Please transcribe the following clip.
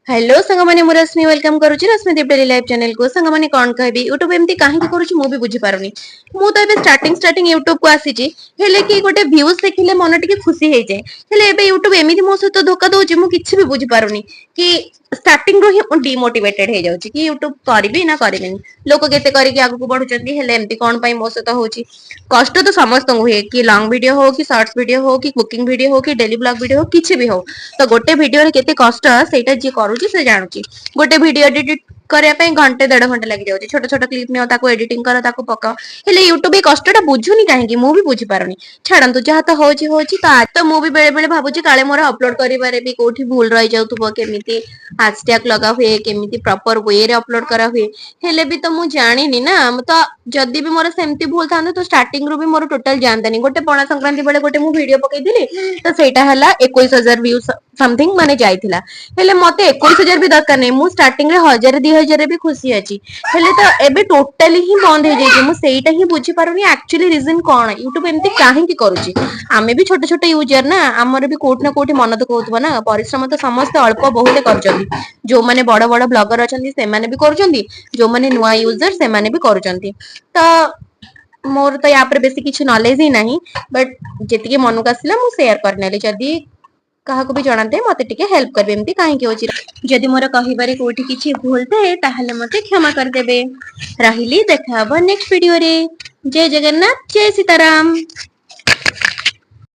Hello ସାଙ୍ଗମାନେ, ମୁଁ ରଶ୍ମି welcome କରୁଛି ରଶ୍ମି ଦୀପ ଡେଲି ଲାଇଫ୍ ଚ୍ୟାନେଲକୁ। ସାଙ୍ଗମାନେ, କଣ କହିବି, ୟୁଟ୍ୟୁବ ଏମିତି କାହିଁକି କରୁଛି ମୁଁ ବି ବୁଝିପାରୁନି। ମୁଁ ତ ଏବେ ଷ୍ଟାର୍ଟିଂ ଷ୍ଟାର୍ଟିଂ ୟୁଟ୍ୟୁବକୁ ଆସିଛି, ହେଲେ କି ଗୋଟେ ଭ୍ୟୁଜ ଦେଖିଲେ ମନ ଟିକେ ଖୁସି ହେଇଯାଏ। ହେଲେ ଏବେ ୟୁଟ୍ୟୁବ ଏମିତି ମୋ ସହିତ ଧୋକା ଦଉଛି, ମୁଁ କିଛି ବି ବୁଝିପାରୁନି କି ଷ୍ଟାର୍ଟିଂ ରୁ ହିଁ ମୁଁ ଡିମୋଟିଭେଟେଡ ହେଇଯାଉଛି କି ୟୁଟ୍ୟୁବ କରିବି ନା କରିବିନି। ଲୋକ କେତେ କରିକି ଆଗକୁ ବଢୁଛନ୍ତି, ହେଲେ ଏମିତି କଣ ପାଇଁ ମୋ ସହିତ ହଉଛି? କଷ୍ଟ ତ ସମସ୍ତଙ୍କୁ ହୁଏ, କି ଲଙ୍ଗ ଭିଡିଓ ହଉ କି ସର୍ଟସ ଭିଡିଓ ହଉ କି କୁକିଂ ଭିଡିଓ ହଉ କି ଡେଲି ବ୍ଲଗ ଭିଡିଓ ହଉ, କିଛି ବି ହଉ। ତ ଗୋଟେ ଭିଡିଓରେ କେତେ କଷ୍ଟ, ସେଇଟା ଯିଏ କରୁଛି ସେ ଜାଣୁଛି। ଗୋଟେ ଭିଡିଓ ଏଡିଟ କରିବା ପାଇଁ ଘଣ୍ଟେ 1.5 ଘଣ୍ଟା ଲାଗି ଯାଉଛି। ଛୋଟ ଛୋଟ କ୍ଲିପ ନିଅ, ତାକୁ ଏଡିଟିଂ କର, ତାକୁ ପକାଅ। ହେଲେ ୟୁଟ୍ୟୁବ ଏଇ କଷ୍ଟଟା ବୁଝୁନି କାହିଁକି, ମୁଁ ବି ବୁଝିପାରୁନି। ଛାଡନ୍ତୁ, ଯାହା ତ ହଉଛି ହଉଛି। ତ ମୁଁ ବି ବେଳେ ବେଳେ ଭାବୁଛି କାଳେ ମୋର ଅପଲୋଡ କରିବାରେ ବି କୋଉଠି ଭୁଲ ରହିଯାଉଥିବ। କେମିତି ହାସଟ୍ୟାଗ ଲଗା ହୁଏ, କେମିତି ପ୍ରପର ୱେରେ ଅପଲୋଡ କରା ହୁଏ, ହେଲେ ବି ତ ମୁଁ ଜାଣିନି ନା। ତ ଯଦି ବି ମୋର ସେମିତି ଭୁଲ ଥାନ୍ତା, ତ ଷ୍ଟାର୍ଟିଂ ରୁ ବି ମୋର ଟୋଟାଲ ଯାଆନ୍ତାନି। ଗୋଟେ ପଣା ସଂକ୍ରାନ୍ତି ବେଳେ ଗୋଟେ ମୁଁ ଭିଡିଓ ପକେଇଥିଲି, ତ ସେଇଟା ହେଲା 21,000 ଭ୍ୟୁ ସମଥିଙ୍ଗ ମାନେ ଯାଇଥିଲା। ହେଲେ ମତେ 21,000 ବି ଦରକାର ନାହିଁ, ମୁଁ ଷ୍ଟାର୍ଟିଂ ରେ 1000 2000ରେ ବି ଖୁସି ଅଛି। ହେଲେ ତ ଏବେ ଟୋଟାଲି ହିଁ ବନ୍ଦ ହେଇଯାଇଛି। ମୁଁ ସେଇଟା ହିଁ ବୁଝିପାରୁନି, ଆକ୍ଚୁଆଲି ରିଜନ କଣ, ୟୁଟ୍ୟୁବ ଏମିତି କାହିଁକି କରୁଛି? ଆମେ ବି ଛୋଟ ଛୋଟ ୟୁଜର ନା, ଆମର ବି କୋଉଠି ନା କୋଉଠି ମନ ଦୁଃଖ ହଉଥିବ ନା। ପରିଶ୍ରମ ତ ସମସ୍ତେ ଅଳ୍ପ ବହୁତ କରୁଛନ୍ତି। ଯୋଉମାନେ ବଡ ବଡ ବ୍ଲଗର ଅଛନ୍ତି, ସେମାନେ ବି କରୁଛନ୍ତି, ଯୋଉମାନେ ନୂଆ ୟୁଜର ସେମାନେ ବି କରୁଛନ୍ତି। ତ ମୋର ତ ୟା ଉପରେ ବେଶୀ କିଛି ନଲେଜ ହିଁ ନାହିଁ, ବଟ୍ ଯେତିକି ମନକୁ ଆସିଲା ମୁଁ ସେୟାର କରିନେଲି। ଯଦି କାହାକୁ ବି ଜଣାନ୍ତେ, ମତେ ଟିକେ ହେଲ୍ପ କରିବେ, ଏମିତି କାହିଁକି ହଉଛି। ଯଦି ମୋର କହିବାରେ କୋଉଠି କିଛି ଭୁଲ ଥାଏ, ତାହେଲେ ମତେ କ୍ଷମା କରିଦେବେ। ରହିଲି, ଦେଖା ହବ ନେକ୍ସଟ ଭିଡିଓରେ। ଜୟ ଜଗନ୍ନାଥ, ଜୟ ସୀତାରାମ।